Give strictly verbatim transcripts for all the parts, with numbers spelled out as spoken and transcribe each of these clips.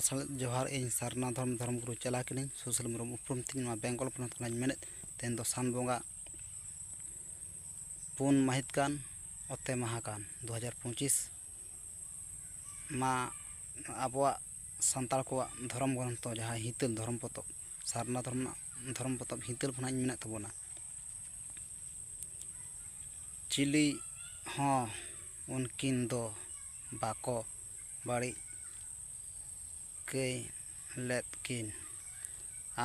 ᱥᱟᱞᱮᱫ ᱡᱚᱦᱟᱨ᱾ ᱤᱧ ᱥᱟᱨᱱᱟ ᱫᱷᱚᱨᱚᱢ, ᱫᱷᱚᱨᱚᱢ ᱜᱩᱨᱩ ᱪᱮᱞᱟ ᱠᱟᱹᱱᱟᱹᱧ᱾ ᱥᱩᱥᱤᱞ ᱢᱩᱨᱢᱩ ᱩᱯᱨᱩᱢ ᱛᱤᱧ, ᱱᱚᱣᱟ ᱵᱮᱝᱜᱚᱞ ᱯᱚᱱᱚᱛ ᱠᱷᱚᱱᱟᱜ ᱤᱧ ᱢᱮᱱᱮᱫ᱾ ᱛᱮᱦᱮᱧ ᱫᱚ ᱥᱟᱱ ᱵᱚᱸᱜᱟ ᱯᱩᱱ ᱢᱟᱹᱦᱤᱛ ᱠᱟᱱ, ᱚᱛᱮ ᱢᱟᱦᱟ ᱠᱟᱱ, ᱫᱩ ᱦᱟᱡᱟᱨ ᱯᱚᱸᱪᱤᱥ᱾ ᱢᱟ ᱟᱵᱚᱣᱟᱜ ᱥᱟᱱᱛᱟᱲ ᱠᱚᱣᱟᱜ ᱫᱷᱚᱨᱚᱢ ᱜᱨᱚᱱᱛᱷᱚ, ᱡᱟᱦᱟᱸ ᱦᱤᱛᱟᱹᱞ ᱫᱷᱚᱨᱚᱢ ᱯᱚᱛᱚᱵ, ᱥᱟᱨᱱᱟ ᱫᱷᱚᱨᱚᱢ ᱨᱮᱱᱟᱜ ᱫᱷᱚᱨᱚᱢ ᱯᱚᱛᱚᱵ ᱦᱤᱛᱟᱹᱞ ᱠᱷᱚᱱᱟᱜ ᱤᱧ ᱢᱮᱱᱮᱫ ᱛᱟᱵᱚᱱᱟ, ᱪᱤᱞᱤ ᱦᱚᱸ ᱩᱱᱠᱤᱱ ᱫᱚ ᱵᱟᱠᱚ ᱵᱟᱹᱲᱤᱡ ᱠᱟᱹᱭ ᱞᱮᱫ ᱠᱤᱱ᱾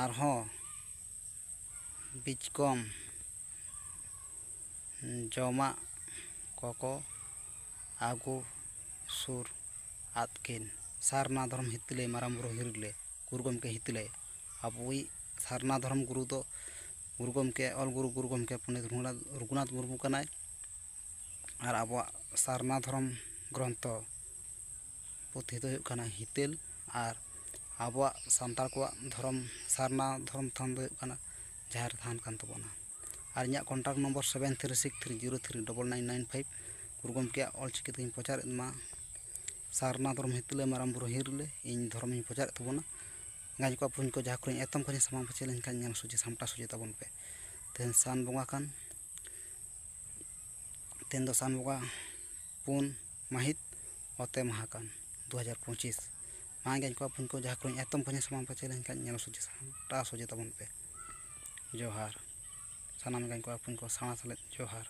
ᱟᱨᱦᱚᱸ ᱵᱤᱪᱠᱚᱢ ᱡᱚᱢᱟᱜ ᱠᱚᱠᱚ ᱟᱹᱜᱩ ᱥᱩᱨ ᱟᱫ ᱠᱤᱱ᱾ ᱥᱟᱨᱱᱟ ᱫᱷᱚᱨᱚᱢ ᱦᱤᱛᱟᱹᱞᱮ, ᱢᱟᱨᱟᱝ ᱵᱩᱨᱩ ᱦᱤᱨᱤᱞᱮ, ᱜᱩᱨᱩ ᱜᱚᱢᱠᱮ ᱦᱤᱛᱟᱹᱞᱮ᱾ ᱟᱵᱚᱭᱤᱡ ᱥᱟᱨᱱᱟ ᱫᱷᱚᱨᱚᱢ ᱜᱩᱨᱩ ᱫᱚ ᱜᱩᱨᱩ ᱜᱚᱢᱠᱮ, ᱚᱞ ᱜᱩᱨᱩ, ᱜᱩᱨᱩ ᱜᱚᱢᱠᱮ ᱯᱚᱱᱰᱤᱛ ᱨᱚᱜᱷᱩᱱᱟᱛᱷ, ᱨᱚᱜᱷᱩᱱᱟᱛᱷ ᱢᱩᱨᱢᱩ ᱠᱟᱱᱟᱭ᱾ ᱟᱨ ᱟᱵᱚᱣᱟᱜ ᱥᱟᱨᱱᱟ ᱫᱷᱚᱨᱚᱢ ᱜᱨᱚᱱᱛᱷᱚ ᱯᱩᱛᱷᱤ ᱫᱚ ᱦᱩᱭᱩᱜ ᱠᱟᱱᱟ ᱦᱤᱛᱟᱹᱞ᱾ ᱟᱨ ᱟᱵᱚᱣᱟᱜ ᱥᱟᱱᱛᱟᱲ ᱠᱚᱣᱟᱜ ᱫᱷᱚᱨᱚᱢ, ᱥᱟᱨᱱᱟ ᱫᱷᱚᱨᱚᱢ ᱛᱷᱟᱱ ᱫᱚ ᱦᱩᱭᱩᱜ ᱠᱟᱱᱟ ᱡᱟᱦᱮᱨ ᱛᱷᱟᱱ ᱠᱟᱱ ᱛᱟᱵᱚᱱᱟ᱾ ᱟᱨ ᱤᱧᱟᱹᱜ contact number seven three six three zero three double nine nine five᱾ ᱜᱩᱨᱩ ᱜᱚᱢᱠᱮᱭᱟᱜ ᱚᱞ ᱪᱤᱠᱤ ᱛᱮᱜᱮᱧ ᱯᱨᱚᱪᱟᱨᱮᱫ ᱢᱟ᱾ ᱥᱟᱨᱱᱟ ᱫᱷᱚᱨᱚᱢ ᱦᱤᱛᱟᱹᱞᱮ, ᱢᱟᱨᱟᱝ ᱵᱩᱨᱩ ᱦᱤᱨᱤᱞᱮ, ᱤᱧ ᱫᱷᱚᱨᱚᱢᱤᱧ ᱯᱨᱚᱪᱟᱨᱮᱫ ᱛᱟᱵᱚᱱᱟ᱾ ᱜᱟᱸᱡ ᱠᱚᱣᱟ ᱯᱩᱧ ᱠᱚ ᱡᱟᱦᱟᱸ ᱠᱚᱨᱮᱧ ᱮᱛᱚᱢ ᱠᱷᱚᱱᱤᱧ ᱥᱟᱢᱟᱝ ᱯᱟᱹᱪᱷᱤ ᱞᱮᱱᱠᱷᱟᱱ ᱧᱮᱞ ᱥᱚᱡᱷᱮ ᱥᱟᱢᱴᱟᱣ ᱥᱚᱡᱷᱮ ᱛᱟᱵᱚᱱ ᱯᱮ᱾ ᱛᱮᱦᱮᱧ ᱥᱟᱱ ᱵᱚᱸᱜᱟ ᱠᱟᱱ, ᱛᱮᱦᱮᱧ ᱫᱚ ᱥᱟᱱ ᱵᱚᱸᱜᱟ ᱯᱩᱱ ᱢᱟᱹᱦᱤᱛ, ᱚᱛᱮ ᱢᱟᱦᱟ ᱠᱟᱱ, ᱫᱩ ᱦᱟᱡᱟᱨ ᱯᱚᱸᱪᱤᱥ᱾ ᱢᱟ ᱜᱟᱸᱡ ᱠᱚᱣᱟ ᱯᱩᱧ ᱠᱚ ᱡᱟᱦᱟᱸ ᱠᱚᱨᱮᱧ ᱮᱛᱚᱢ ᱠᱷᱚᱱᱤᱧ ᱥᱟᱢᱟᱝ ᱯᱟᱹᱪᱷᱤ ᱞᱮᱱᱠᱷᱟᱱ ᱧᱮᱞ ᱥᱚᱡᱷᱮ ᱥᱟᱢᱴᱟᱣ ᱥᱚᱡᱷᱮ ᱛᱟᱵᱚᱱ ᱯᱮ᱾ ᱡᱚᱦᱟᱨ᱾ ᱥᱟᱱᱟᱢ ᱜᱟᱸᱡ ᱠᱚᱣᱟ ᱯᱩᱧ ᱠᱚ ᱥᱟᱶ ᱥᱮᱞᱮᱫ ᱡᱚᱦᱟᱨ᱾